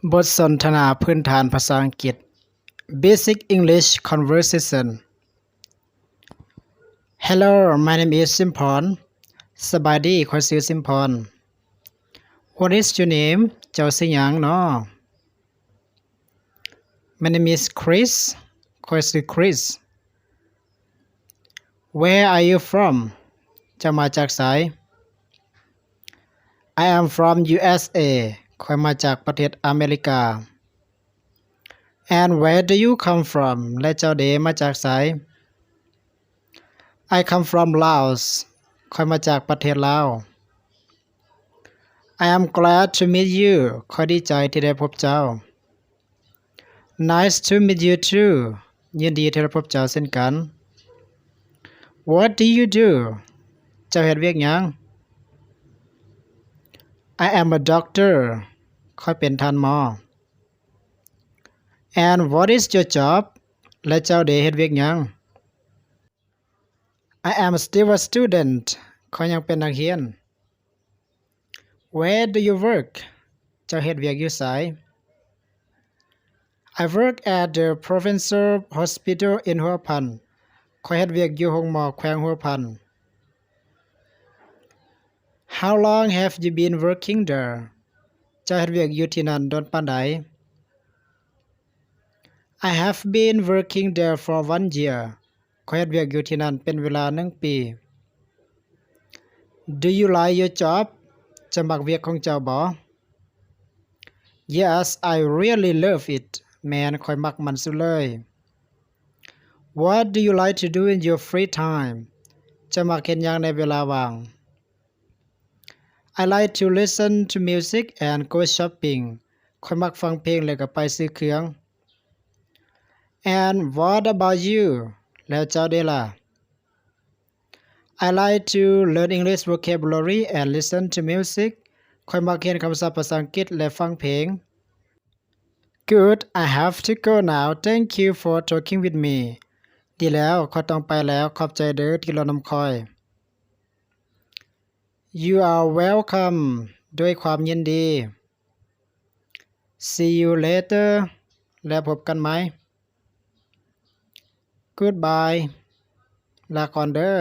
ບົດສົນທະນາພື້ນຖານພາສາອັງກິດ Basic English Conversation. Hello, my name is Simpon. ສະບາຍດີ, ຂ້ອຍຊື່ Simpon. What is your name? ເຈົ້າຊື່ຫຍັງນໍ? My name is Chris. ຂ້ອຍຊື່ Chris. Where are you from? ເຈົ້າມາຈາກໃສ? I am from U S A. ຂ້ອຍມາຈາກປະເທດອາເມລິກາ. And where do you come from? ແລະເຈົ້າເດ ມາຈາກໃສ? I come from Laos. ຂ້ອຍມາຈາກປະເທດລາວ. I am glad to meet you. ຂ້ອຍດີໃຈທີ່ໄດ້ພົບເຈົ້າ. Nice to meet you too. ຍິນດີທີ່ໄດ້ພົບເຈົ້າເຊັ່ນກັນ. What do you do? ເຈົ້າເຮັດວຽກຫຍັງ? I am a doctor. ຂ້ອຍເປັນທ່ານໝໍ. And what is your job? ແລະເຈົ້າເດ ເຮັດວຽກຫຍັງ? I am still a student. ຂ້ອຍຍັງເປັນນັກຮຽນ. Where do you work? ເຈົ້າເຮັດວຽກຢູ່ໃສ? I work at the provincial hospital in Hua Phan. ຂ້ອຍເຮັດວຽກຢູ່ໂຮງໝໍແຂວງຫົວພັນ. How long have you been working there? ເຈົ້າເຮັດວຽກຢູ່ທີ່ນັ້ນດົນປານໃດ? I have been working there for one year. ຂ້ອຍເຮັດວຽກຢູ່ທີ່ນັ້ນເປັນເວລາໜຶ່ງປີ. Do you like your job? ເຈົ້າມັກວຽກຂອງເຈົ້າບໍ? Yes, I really love it. ແມ່ນ, ຂ້ອຍມັກມັນສຸດເລີຍ. What do you like to do in your free time? ເຈົ້າມັກເຮັດຫຍັງໃນເວລາວ່າງ? I like to listen to music and go shopping. ຂ້ອຍມັກຟັງເພງ ແລ້ວກໍໄປຊື້ເຄື່ອງ. And what about you? ແລ້ວເຈົ້າເດລະ? I like to learn English vocabulary and listen to music. ຂ້ອຍມັກຮຽນຄຳສັບພາສາອັງກິດ ແລະ ຟັງເພງ. Good, I have to go now. Thank you for talking with me. ດີແລ້ວ, ຂ້ອຍຕ້ອງໄປແລ້ວ. ຂອບໃຈເດີທີ່ເວົ້ານຳຂ້ອຍ. You are welcome. ດ້ວຍຄວາມຍິນດີ. See you later. ແລ້ວພົບກັນໃໝ່. Goodbye. ລາກ່ອນເດີ.